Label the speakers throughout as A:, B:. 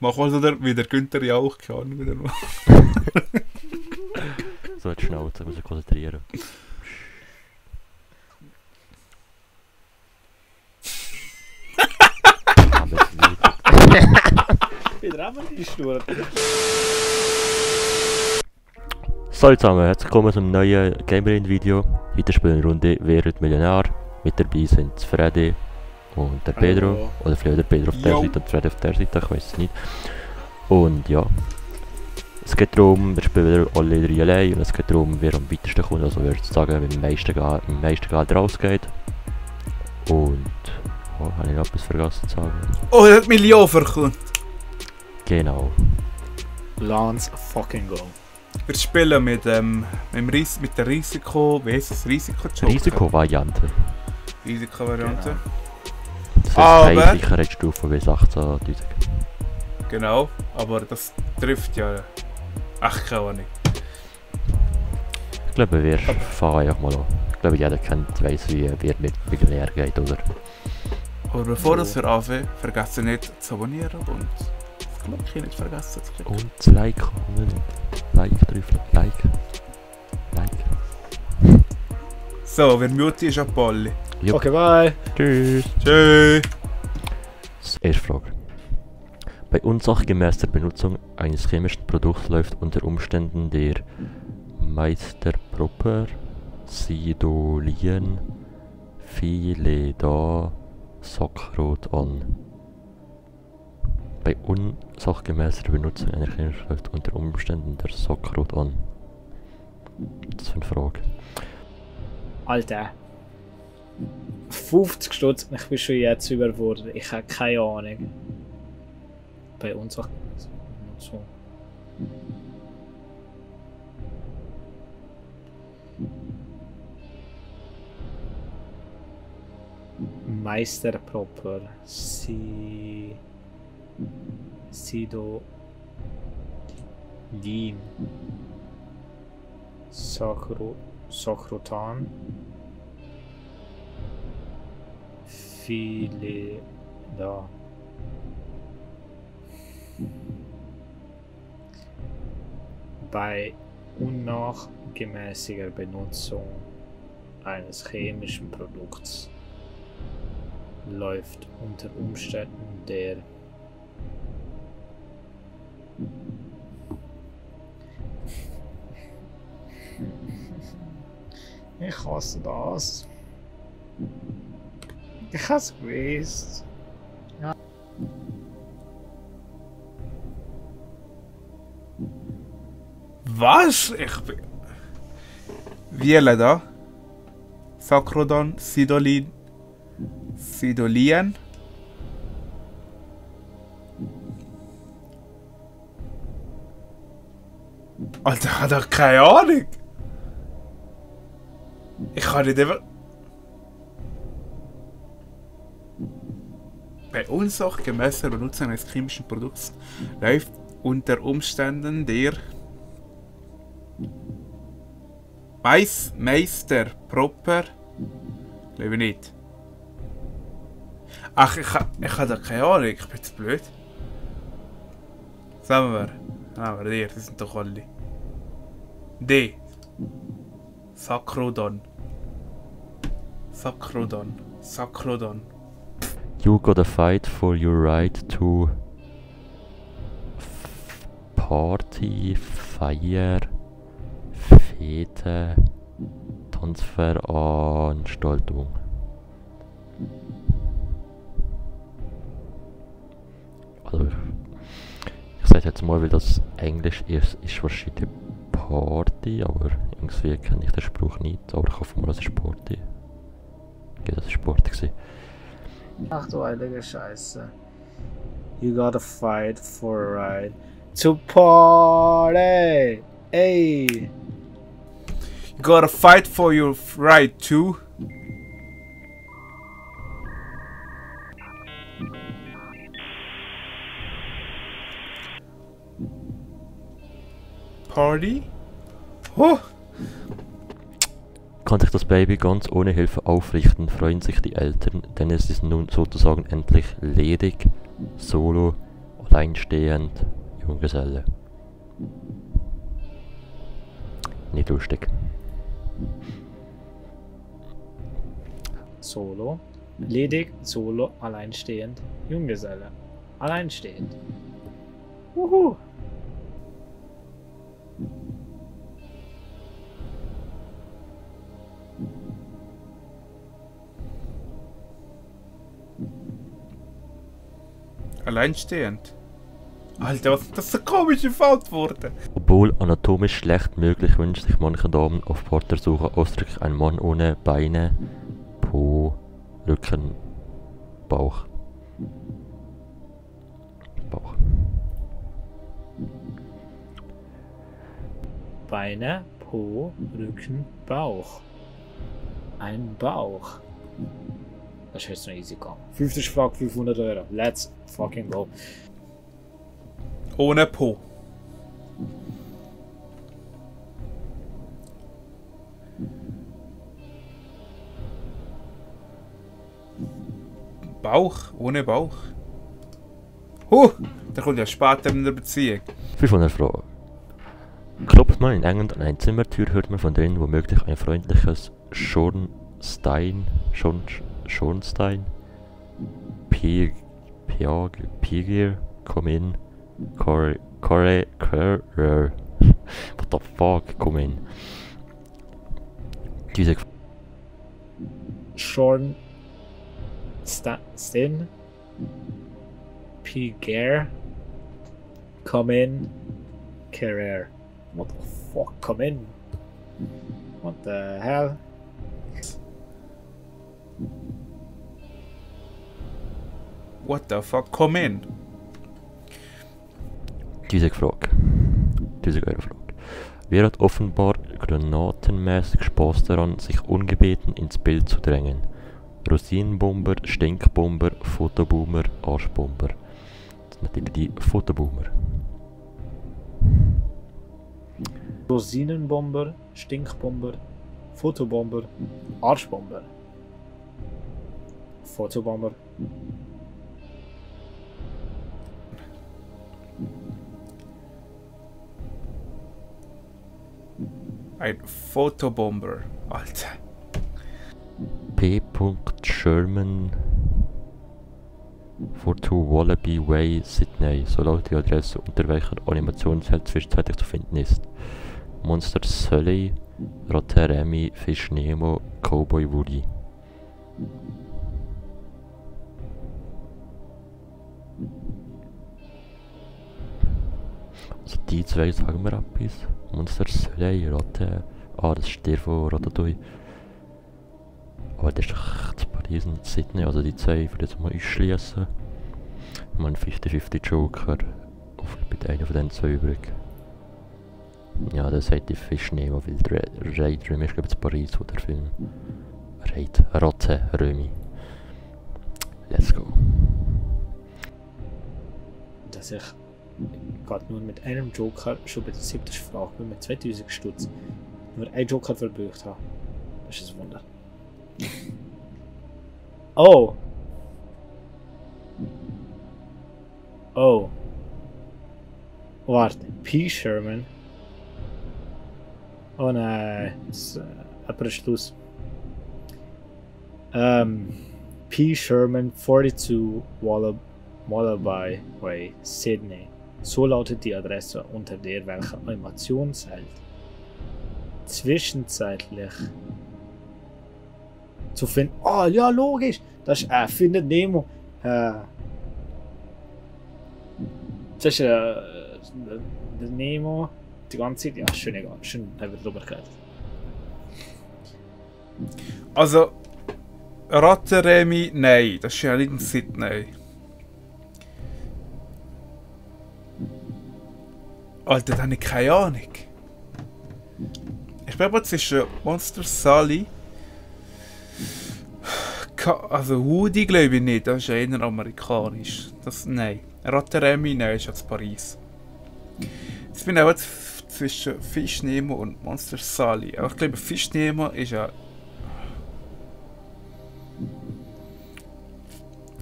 A: Mach was oder wie der Günther ja auch, keine Ahnung, wieder mal.
B: So, jetzt schnell, jetzt muss ich konzentrieren.
C: Wieder einmal die Schnur.
B: Salut zusammen, herzlich willkommen zum neuen Gamerin-Video. Heute spielen wir eine Runde Wer wird Millionär. Mit dabei sind Freddy und der Pedro.
C: Hallo.
B: Oder vielleicht der Pedro auf der
A: Jo.
B: Seite und Freddy auf der Seite, ich weiß es nicht. Und ja, es geht darum, wir spielen wieder alle drei allein und es geht darum, wer am weitesten kommt, also wer sozusagen mit dem meisten Geld rausgeht. Und, oh, habe ich noch etwas vergessen zu sagen?
A: Oh, er hat Million verkauft.
B: Genau.
C: Lance fucking go.
A: Wir spielen mit der Risiko, wie heisst das? Risiko-Joker?
B: Risikovariante.
A: Risikovariante.
B: Das ist
A: Aber-
B: keine Sicherheitsstufe bis 18'000.
A: Genau, aber das trifft ja... Ach, keine Ahnung.
B: Ich glaube, wir fangen einfach mal an. Ich glaube, jeder kennt, weiss, wie wer mit Millionär geht, oder?
A: Aber bevor wir anfangen, vergessen nicht zu abonnieren und das Glöckchen nicht vergessen zu klicken.
B: Und das Like unbedingt. Like drücken. Like.
A: So, wer mute ist, ab Polly.
B: Jupp.
C: Okay, bye.
B: Tschüss.
A: Tschüss.
B: Erste Frage. Bei unsachgemäßer Benutzung eines chemischen Produkts läuft unter Umständen der Meisterproper Sidolien Phileda Sackrot an. Bei unsachgemäßer Benutzung einer chemischen Produkt läuft unter Umständen der Sackrot an. Das ist eine Frage.
C: Alter. 50 Stutz, ich bin schon jetzt überfordert. Ich habe keine Ahnung. Bei uns auch so. Meisterproper. Sido. Lin. Sakrotan. Viele da. Bei unnachgemäßiger Benutzung eines chemischen Produkts läuft unter Umständen der Ich hasse das. Ich hasse gewusst.
A: Was? Ich bin... Wähle da. Sakrodon, Sidolin. Sidolien. Alter, ich hab doch keine Ahnung. Ich kann nicht einfach... Bei unsachgemäßer Benutzung eines chemischen Produkts läuft unter Umständen der Meister Proper. Glaube nicht. Ach, ich habe da keine Ahnung, ich bin zu blöd. Sagen wir. Ah, aber die sind doch alle. D. Sakrodon. Sakrodon.
B: You gotta fight for your right to Party, Feier, Fete, Tanzveranstaltung. Also, ich sage jetzt mal, weil das Englisch ist wahrscheinlich Party, aber irgendwie kenne ich den Spruch nicht, aber ich hoffe mal, das ist Party. Okay, das ist Party gewesen.
C: Ach du heilige Scheiße. You gotta fight for a right to party. Ey.
A: You gotta fight for your right to. Party? Oh!
B: Kann sich das Baby ganz ohne Hilfe aufrichten, freuen sich die Eltern, denn es ist nun sozusagen endlich ledig, solo alleinstehend, Junggeselle. Nicht lustig.
C: Solo. Ledig, Solo, alleinstehend, Junggeselle. Alleinstehend. Wuhu.
A: Alleinstehend. Alter, was ist das für komische Antworten?
B: Obwohl anatomisch schlecht möglich, wünscht sich manche Damen auf Partnersuche ausdrücklich ein Mann ohne Beine, Po, Rücken, Bauch. Bauch.
C: Beine, Po, Rücken, Bauch. Ein Bauch. Das ist jetzt noch easy gegangen. 50 Frage, 500 Euro. Let's fucking go.
A: Ohne Po. Bauch? Ohne Bauch? Da kommt ja später in der Beziehung.
B: 500 Fragen. Klopft man in England an eine Zimmertür, hört man von drinnen womöglich ein freundliches Schornstein, Piger, come in, what the fuck, come in. Diese
C: Shorn. Stin. Piger. Come in. Career. What the fuck? Come in. What the hell?
A: What the fuck? Komm in.
B: Diese Frage. 1000 Euro Frage. Wer hat offenbar granatenmäßig Spaß daran, sich ungebeten ins Bild zu drängen? Rosinenbomber, Stinkbomber, Fotoboomer, Arschbomber. Das sind natürlich die Fotoboomer.
C: Rosinenbomber, Stinkbomber, Fotobomber, Arschbomber. Fotobomber.
A: Ein Fotobomber. Alter.
B: P. Sherman 42 Wallaby Way, Sydney. So lautet die Adresse, unter welcher Animationswelt zwischenzeitlich zu finden ist. Monster Sully, Ratte Remy, Fisch Nemo, Cowboy Woody. Also die zwei sagen wir etwas. Monster Sully, Ratte. Ah, das ist der von Ratatouille. Aber das ist doch zu Paris und Sydney, also die zwei würde ich jetzt mal ausschließen. Ich meine 50-50 Joker. Bitte einer von den zwei übrig. Ja, das sagt die Fisch Nemo, weil der Raid Römi ist glaube ich zu Paris, wo der Film. Raid, Ratte Römi. Let's go.
C: Dass ich gerade nur mit einem Joker schon bei der 7. Frage bin, mit 2000 Stutz nur einen Joker verbürgt habe. Das ist ein Wunder. Oh! Oh. Warte, P. Sherman. Oh nein, das ist ein Schluss. P. Sherman, 42 Wallaby Way, Sydney. So lautet die Adresse, unter der welche Animationswelt zwischenzeitlich zu finden. Oh ja, logisch! Das ist Findet Nemo. Das ist der Nemo. Die ganze Zeit. Ja, schön egal. Schön haben wir drüber geredet.
A: Also, Ratte Remy, nein, das ist ja nicht in Sydney. Alter, da habe ich keine Ahnung. Ich bin aber zwischen Monster Sully. Also Woody glaube ich nicht, das ist ja eher amerikanisch. Das, nein. Ratte Remy, nein, ist jetzt Paris. Jetzt bin ich auch zwischen Fisch Nemo und Monster Sully. Aber ich glaube, Fisch Nemo ist ja.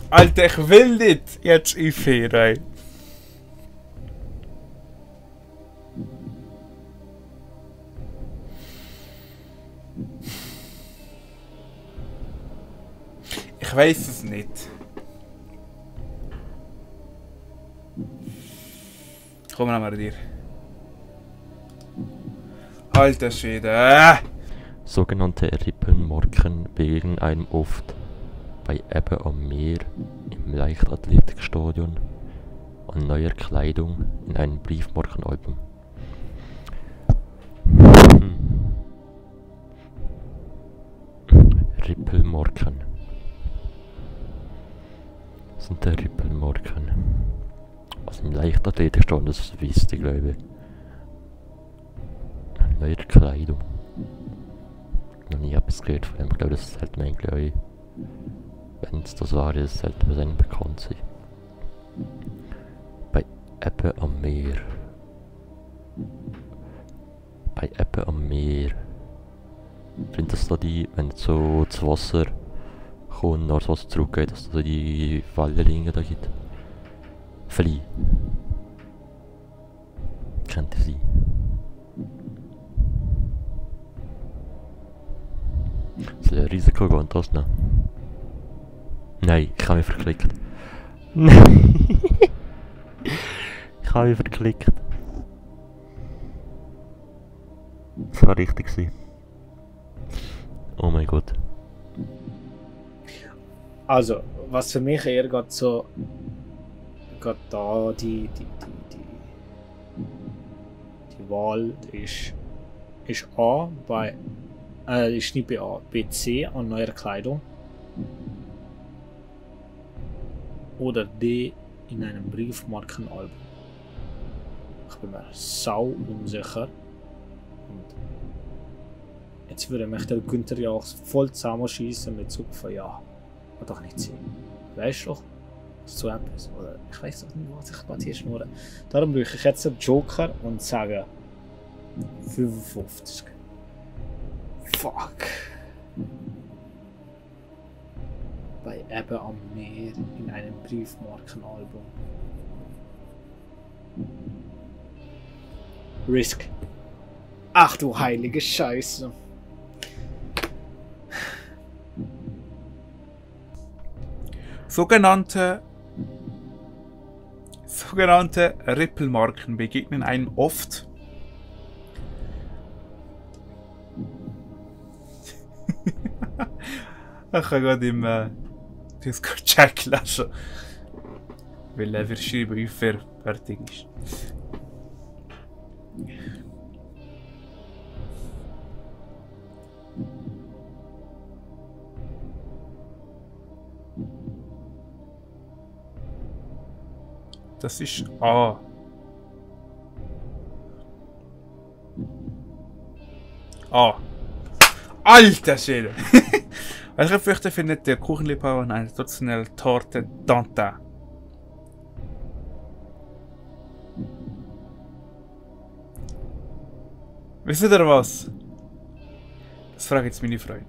A: Alter, ich will nicht jetzt aufhören. Ich weiß es nicht. Komm, nehmen wir dir. Alter Schwede.
B: Sogenannte Rippenmorken begegnen einem oft bei Ebbe am Meer, im Leichtathletikstadion, an neuer Kleidung, in einem Briefmarkenalbum. Rippelmorken. Was sind denn Rippelmorken? Also im Leichtathletikstadion, das wisst ihr, glaube ich. An neuer Kleidung. Noch nie etwas gehört von dem. Ich glaube, das sollte man eigentlich auch, wenn es das war, das sollte man dann bekannt sein. Bei Ebbe am Meer. Bei Ebbe am Meer. Sind das da die, wenn so das Wasser kommt, nach das Wasser zurückgeht, dass es da die Wellenlinien da gibt? Flieh. Kennt ihr sie? Soll ich ein Risiko gehen und das nehmen? Nein, ich habe mich verklickt. Nein! Ich habe mich verklickt. Das war richtig gewesen. Oh mein Gott.
C: Also, was für mich eher gerade so. Gerade da die Wahl ist A bei. Ist nicht bei A, bei C an neuer Kleidung. Oder D in einem Briefmarkenalbum. Ich bin mir sau unsicher. Und jetzt würde mich der Günther ja auch voll zusammenschießen mit so von ja, kann doch nicht sein. Weißt du doch? So etwas. Oder ich weiß doch nicht, was ich gerade hier schnurre. Darum brauche ich jetzt einen Joker und sage 55. Fuck. Bei Ebbe am Meer in einem Briefmarkenalbum. Risk. Ach du heilige Scheiße.
A: Sogenannte Rippelmarken begegnen einem oft. Ich kann gerade im Discord-Chat lesen. Weil er schreiben, wie fertig ist. Das ist A. A. Alter Schwede! Welche Früchte findet der Kuchenliebhaber in einer traditionellen Torte Tanta? Wisst ihr was? Das frage jetzt meine Freunde.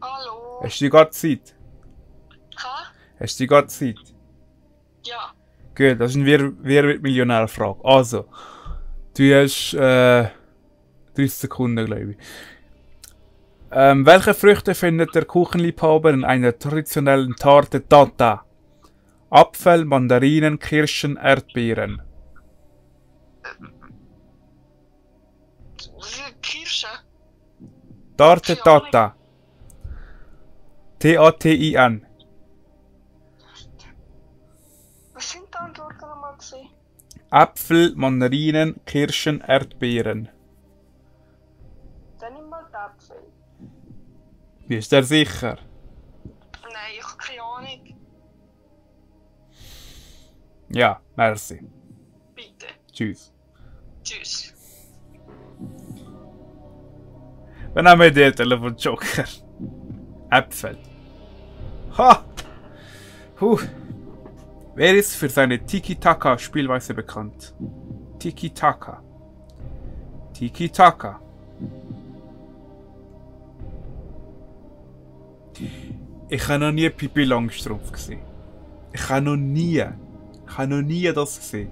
D: Hallo?
A: Hast du gerade Zeit?
D: Ha?
A: Hast du gerade Zeit?
D: Ja.
A: Gut, das ist eine Wer wird Millionär-Frage. Also, du hast 30 Sekunden, glaube ich. Welche Früchte findet der Kuchenliebhaber in einer traditionellen Torte Tanta? Apfel, Mandarinen, Kirschen, Erdbeeren.
D: Kirsche?
A: Torte Tanta. T-A-T-I-N.
D: Was sind die Antworten nochmal gewesen?
A: Apfel, Mandarinen, Kirschen, Erdbeeren.
D: Dann nimm mal die Apfel.
A: Bist du dir sicher?
D: Nein, ich habe keine Ahnung.
A: Ja, merci.
D: Bitte.
A: Tschüss.
D: Tschüss.
A: Dann haben wir den Telefon-Joker. Äpfel. Ha! Wer ist für seine Tiki-Taka-Spielweise bekannt? Tiki-Taka. Tiki-Taka. Ich habe noch nie Pippi Langstrumpf gesehen. Ich habe noch nie das gesehen.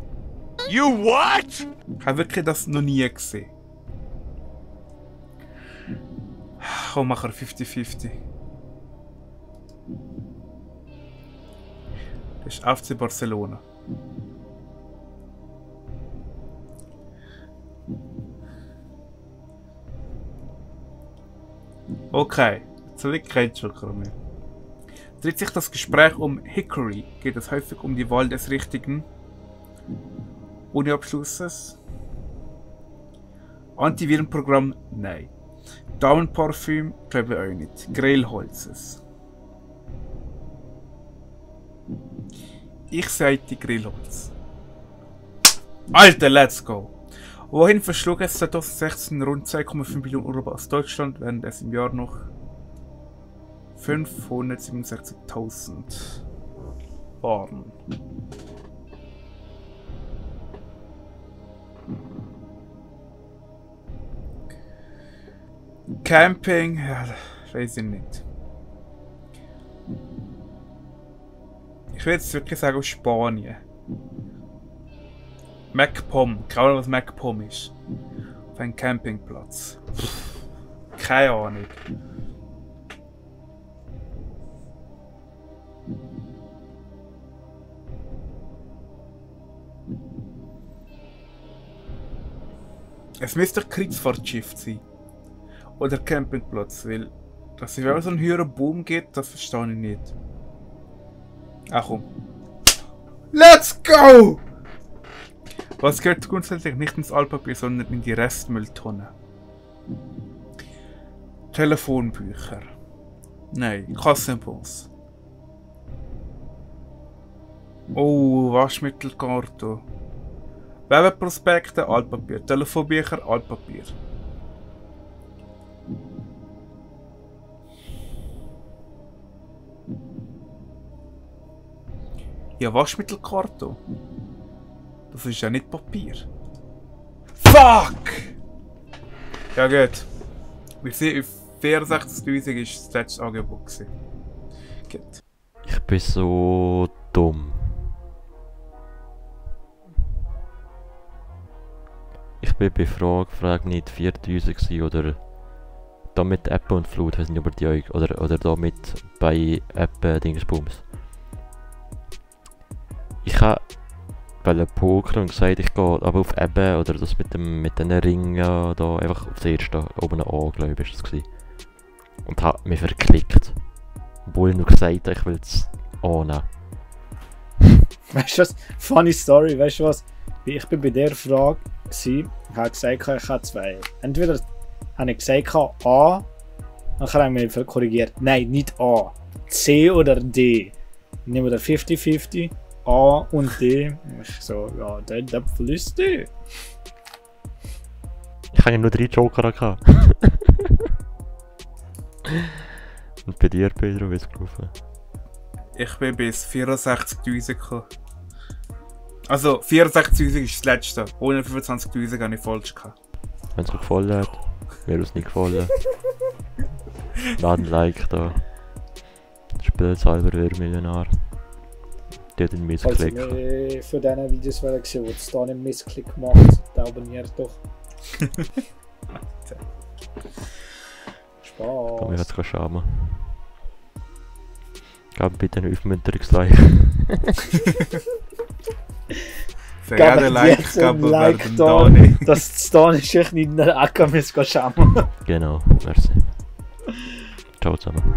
E: You what?
A: Ich habe wirklich das noch nie gesehen. Komm, mach er 50-50. Das ist FC Barcelona. Okay, zurück kein Joker mehr. Dreht sich das Gespräch um Hickory, geht es häufig um die Wahl des richtigen Uni-Abschlusses. Antivirenprogramm? Nein. Damenparfüm? Glaube ich auch nicht. Grillholzes. Ich sagte Grillholz. Alter, let's go! Wohin verschlug es 2016 rund 2,5 Millionen Euro aus Deutschland, während es im Jahr noch 567.000 waren? Camping, ja, weiß ich nicht. Ich will jetzt wirklich sagen aus Spanien. MacPom, keine Ahnung was MacPom ist. Auf einem Campingplatz. Keine Ahnung. Es müsste ein Kreuzfahrtschiff sein. Oder Campingplatz, weil dass es auch so einen höheren Boom gibt, das verstehe ich nicht. Ach komm. Let's go! Was gehört grundsätzlich nicht ins Altpapier, sondern in die Restmülltonne? Telefonbücher. Nein, Kassenbons. Oh, Waschmittelkarton. Werbeprospekte, Altpapier. Telefonbücher, Altpapier. Ja, Waschmittelkarton. Das ist ja nicht Papier. Fuck! Ja gut. Wir sehen, auf 64.000 ist das letzte Angebot gewesen. Gut.
B: Ich bin so dumm. Ich bin bei Frage nicht 4000 gewesen, oder da mit Apple und Flut, weiß nicht über die euch, oder da mit bei Apple Dingsbums. Ich habe Poker und gesagt, ich gehe aber auf Ebbe oder das mit den Ringen da einfach auf das erste oben an, glaube ich, ist das gewesen. Und habe mich verklickt. Obwohl ich nur gesagt habe, ich will es annehmen.
C: Weißt du was? Funny Story, weißt du was? Ich bin bei der Frage gewesen, ich habe gesagt, ich habe zwei. Entweder habe ich gesagt A, dann habe ich mich korrigiert. Nein, nicht A. C oder D. Nehmen wir 50-50. A und D. Ich so, ja, der verliest D.
B: Ich habe ja nur 3 Joker gehabt. Und bei dir, Pedro, wie ist es gelaufen?
A: Ich bin bis 64.000 gekommen. Also 64.000 ist das letzte. Ohne 25.000 habe ich falsch gehabt.
B: Wenn es euch gefallen hat, mir hat es nicht gefallen. Laden ein Like da. Spielt selber wer Millionär. Der den Missklick.
C: Falls ihr für diese Videos gesehen, wo es da einen Missklick macht, dann abonniert doch. Spaß.
B: Komm, ich werde es schauen. Gab bitte ein Aufmunterungslike.
A: Für jeden Like gab
C: ein Like
A: werden
C: da,
A: Dani.
C: dass Dani sich nicht in der Ecke schauen.
B: Genau, merci. Ciao zusammen.